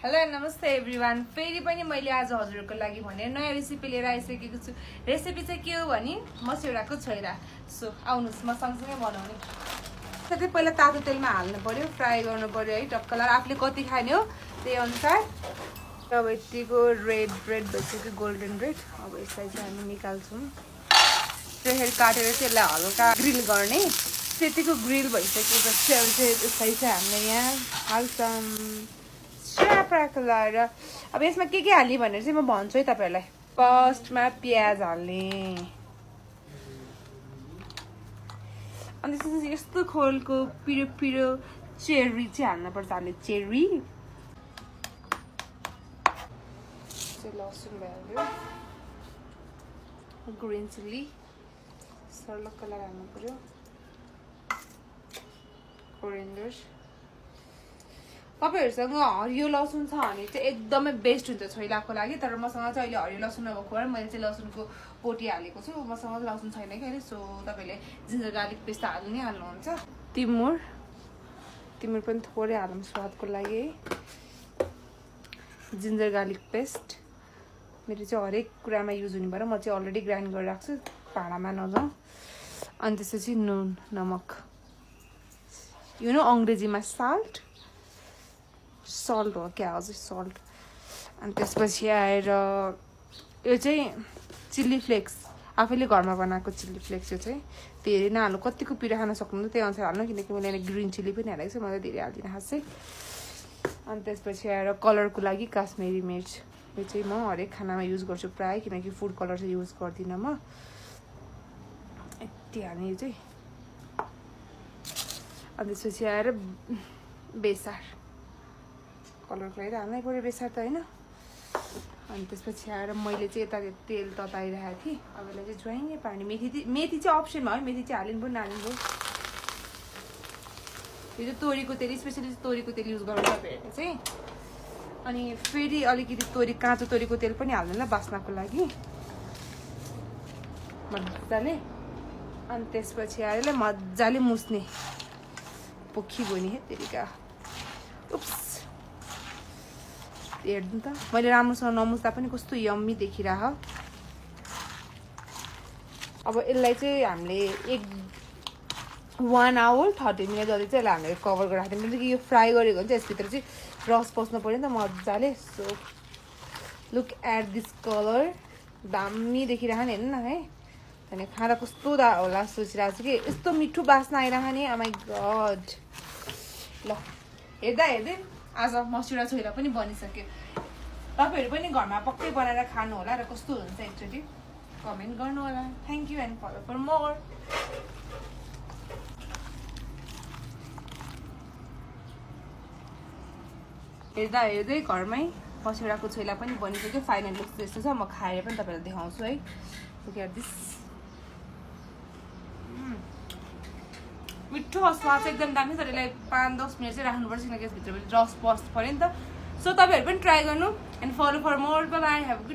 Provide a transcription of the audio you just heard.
Hello नमस्ते everyone. फेरि पनि मैले आज हजुरहरूको लागि भनेर नयाँ रेसिपी लिएर आइसकेको छु। रेसिपी चाहिँ के हो भने मस्यौराको छोइरा। सो आउनुहोस् म सँगसँगै बनाउने। त्यही पहिला तातो तेलमा हाल्नु पर्यो, फ्राई गर्नु पर्यो है। टक्कलर आफूले कति खाने हो त्यही अनुसार। अब यतिको रेड भइसक्यो, गोल्डन रेड। अब यसलाई चाहिँ हामी निकाल्छौँ। त्यसरी काटेर चाहिँ यसलाई हल्का ग्रिल गर्ने। त्यतिको ग्रिल भइसकेपछि अब चाहिँ यसलाई चाहिँ हामीले यहाँ हाल्छौँ लगाएर। अब यसमा के हाल्ने भनेर चाहिँ म भन्छु है तपाईँहरूलाई। फर्स्टमा प्याज हाल्ने, अनि त्यसपछि यस्तो खोलको पिरो पिरो चेरी चाहिँ हाल्नुपर्छ। हामीले चेरी लसुन भइहाल्यो, ग्रिन चिल्ली सर्लक कलर हाल्नु पर्यो, कोरिएन्डर। तपाईँहरूसँग हरियो लसुन छ भने चाहिँ एकदमै बेस्ट हुन्छ छोइलाको लागि। तर मसँग चाहिँ अहिले हरियो लसुन नभएको भएर मैले चाहिँ लसुनको पोटी हालेको छु। मसँग लसुन छैन कि अहिले। सो तपाईँले जिन्जर गार्लिक पेस्ट हाल्नुहुन्छ। तिमुर पनि थोरै हालौँ स्वादको लागि है। जिन्जर गार्लिक पेस्ट मेरो चाहिँ हरेक कुरामा युज हुने भएर म चाहिँ अलरेडी ग्राइन्ड गरेर राख्छु, भाँडामा नजाउँ। अनि त्यसपछि नुन नमक, अङ्ग्रेजीमा सल्ट हो क्या, हजुर सल्ट। अनि त्यसपछि आएर यो चाहिँ चिल्ली फ्लेक्स, आफैले घरमा बनाएको चिल्ली फ्लेक्स। यो चाहिँ धेरै नहाल्नु, कतिको पिरो खान सक्नुहुन्छ त्यही अनुसार हाल्नु, किनकि मैले यहाँ ग्रिन चिल्ली पनि हालेको छु। मलाई धेरै हाल्दिनँ खासै। अनि त्यसपछि आएर कलरको लागि काश्मिरी मिर्च। यो चाहिँ म हरेक खानामा युज गर्छु प्रायः, किनकि फुड कलर चाहिँ युज गर्दिनँ म। यति हाल्ने यो चाहिँ। अनि त्यसपछि आएर बेसार, कलरको लागि हाल्नै पऱ्यो बेसार त होइन। अनि त्यसपछि आएर मैले चाहिँ यता तेल तताइरहेको थिएँ। अब यसलाई चाहिँ ज्वाइँै पार्ने। मेथी चाहिँ अप्सनमा है, मेथी चाहिँ हालिनु पनि हालिनु। यो चाहिँ तोरीको तेल, स्पेसली तोरीको तेल युज गर्नु तपाईँहरूले चाहिँ। अनि फेरि अलिकति काँचो तोरीको तेल पनि हाल्नु ल बास्नाको लागि मजाले। अनि त्यसपछि आएर मजाले मुस्ने, पोखी बोनी है तेरिका। उप्स, हेर्नु त मैले राम्रोसँग नमुस्दा पनि कस्तो यम्मी देखिरह। अब यसलाई चाहिँ हामीले 1 आवर 30 मिनट जति चाहिँ यसलाई हामीले कभर गरेर राख्दिउँ, किनकि यो फ्राई गरेको हुन्छ यसभित्र चाहिँ रस पस्नु पऱ्यो नि त मजाले। So look at this colour, दामी देखिरह नि, हेर्नु न है। त्यहाँदेखि खाँदा कस्तो होला सोचिरहेको छु कि यस्तो मिठो बास्ना आइरह नि। ओ माई गड। ल हेर्दै आज मस्यौरा छोइरा पनि बनिसक्यो। तपाईँहरू पनि घरमा पक्कै बनाएर खानु होला र कस्तो हुन्छ एकचोटि कमेन्ट गर्नु होला। Thank you and follow for more. हेर्दै घरमै मस्यौराको छोइला पनि बनिसक्यो। फाइनल लुक त्यस्तो छ। म खाएर पनि तपाईँहरूलाई देखाउँछु है। Look at this. मिठो स्वाद चाहिँ एकदम दामी। तर यसलाई 5-10 मिनट चाहिँ राख्नुपर्छ, किनकि यसभित्र रस पस्नु पऱ्यो नि त। सो तपाईँहरू पनि ट्राई गर्नु and follow for more. Bye, have a good